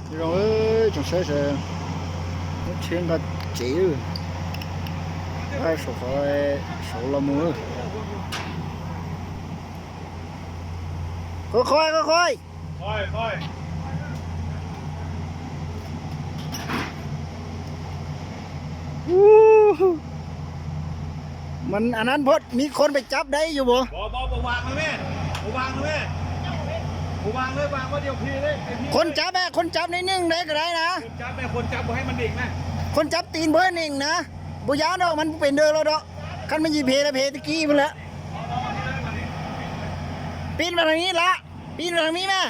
Zoo, tsoom saib sawv, lub tsheb nqa tsev, saum qhov saud los mus. Khov khov khov khov. มันอันนั้นพอด มีคนไปจับได้อยู่บ่ คนจับอ่ะ คนจับนิดนึงได้ก็ได้นะ คนจับตีนเพื่อนเองนะ บ่ย้านดอก มันเป็นเดินแล้วดอก คันมันยีเพลเพตะกี้มันแหละ ปีนมาทางนี้ละ ปีนมาทางนี้แม่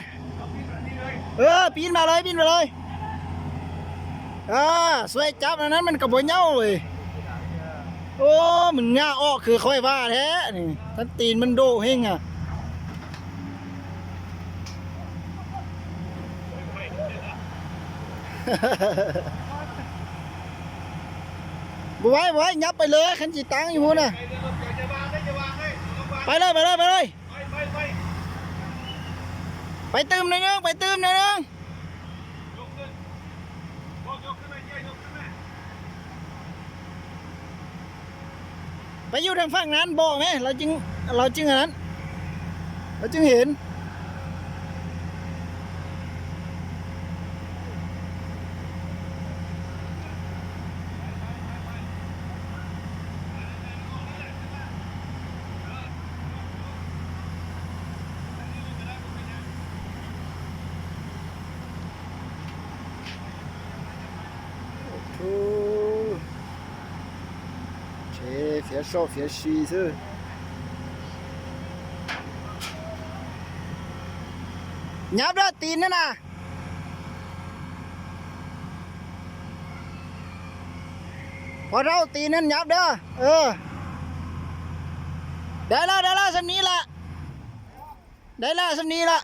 เออ ปีนมาเลย ปีนมาเลย เออ ช่วยจับอันนั้นมันก็บ่เหย้าเว้ย โอ้ มันง่าออกคือค่อยว่าแท้นี่ ทั้งตีนมันโดดเฮงอ่ะ บ่ไหว บ่ไหว ยับไปเลย คันสิตั้งอยู่พุ้นน่ะ ไปเลย ไปเลย ไปเลย ไปตื่มหน่อยนึง ไปตื่มหน่อยนึง ไปอยู่ทางฝั่งนั้นบอกไหม เราจึง เราจึงอันนั้น เราจึงเห็น Tsev fiav soj fiav si xwb. Nyab dab tis na na. Pov rau tis na nyab dab. Dab laj dab laj xam ni lawm. Dab laj xam ni lawm.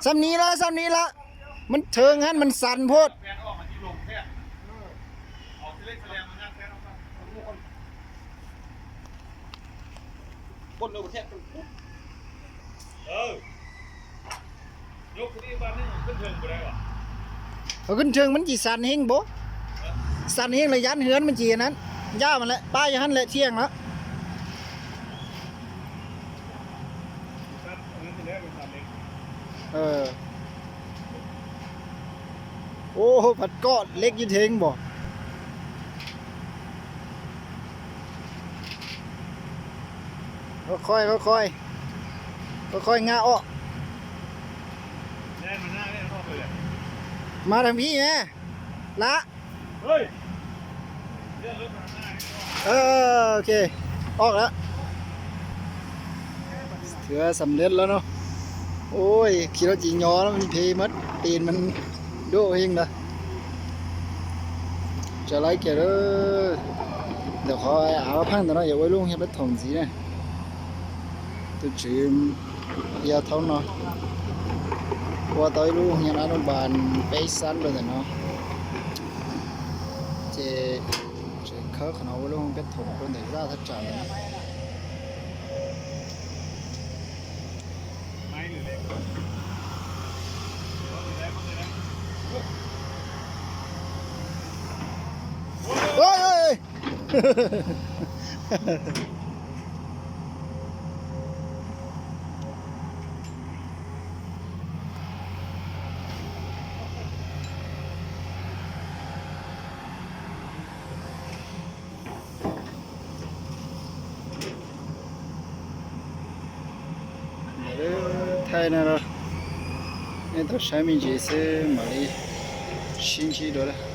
Xam ni lawm xam ni lawm. มันเทิง หั้น มันชันโพด Ov, ขึ้นเทิง มันจี่สั่นแฮงบ่ สั่นแฮงเลยย้านเฮือนมันจี่อันนั้น ย่ามันแหละ ป้าอยู่หั้นแหละเที่ยงแล้ว เออ โอ้ ผัดก้อนเล็กยืดเทงบ่ ค่อยๆ ค่อยๆ ค่อยๆ งาออก มาทางพี่แม่ ละ เออ โอเค ออกแล้ว ถือว่าสำเร็จแล้วเนาะ โอ้ย คิดว่าจียอแล้วมันเพมัด ตีนมันโดเฮงนะ Tsaws laib kiag lawm. Ntawm qhov av phaj ntawm no yog ua ib lub hiab peb thoom ntxiv na. Tus tswv yog thaum no ua tau ib lub hiab ab lub npas peb xab rau ntawm no. Ces tseem khawb qhov no ua lub peb thoom rau ntawm zaj thaj tsam ntawm no. Thaij no, nej tau saib me ntsis xwb mam li sib ntsib dua.